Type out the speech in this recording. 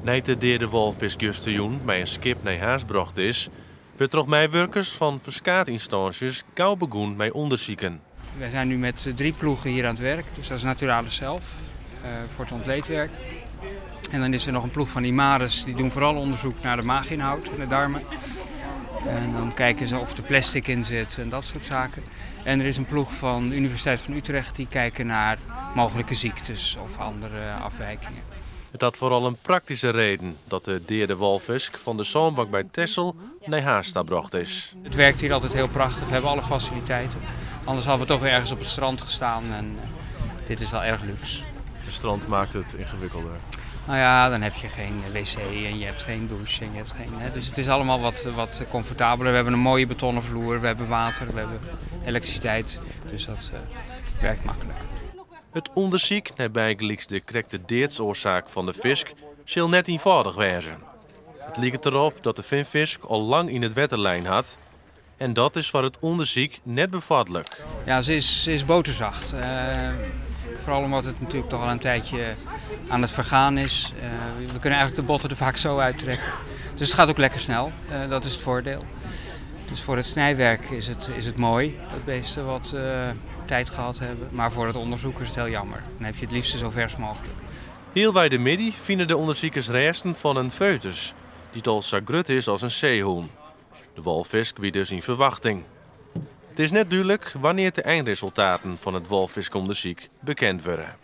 Nei't de deade walfisk justerjûn mei in skip nei Harns brocht is, wurdt troch meiwurkers fan ferskate ynstânsjes gau begûn mei ûndersiken. We zijn nu met drie ploegen hier aan het werk. Dus dat is Naturalis zelf voor het ontleedwerk. En dan is er nog een ploeg van Imares, die doen vooral onderzoek naar de maaginhoud en de darmen. En dan kijken ze of er plastic in zit en dat soort zaken. En er is een ploeg van de Universiteit van Utrecht die kijken naar mogelijke ziektes of andere afwijkingen. It hat foaral in praktyske reden dat de deade walfisk fan de sânbank by Texel nei Harns ta brocht is. Het werkt hier altijd heel prachtig. We hebben alle faciliteiten. Anders hadden we toch weer ergens op het strand gestaan en dit is wel erg luxe. Het strand maakt het ingewikkelder. Nou ja, dan heb je geen wc en je hebt geen douche en je hebt geen, hè, dus het is allemaal wat comfortabeler. We hebben een mooie betonnen vloer, we hebben water, we hebben elektriciteit. Dus dat werkt makkelijk. It ûndersyk nei bygelyks de krekte deadsoarsaak fan de fisk sil net ienfâldich wêze. It liket derop dat de finfisk al lang yn it wetter lein hat en dat is foar it ûndersyk net befoarderlik. Ja, ze is boterzacht. Vooral omdat het natuurlijk toch al een tijdje aan het vergaan is. We kunnen eigenlijk de botten er vaak zo uittrekken. Dus het gaat ook lekker snel. Dat is het voordeel. Dus voor het snijwerk is het mooi dat beesten wat tijd gehad hebben. Maar voor het onderzoek is het heel jammer. Dan heb je het liefst zo vers mogelijk. Healwei de middei fine de ûndersikers resten fan in foetus, dy't al sa grut is as in seehûn. De walfisk wie dus yn ferwachting. It is net dúdlik wannear't de einresultaten fan it walfiskûndersyk bekend wurde.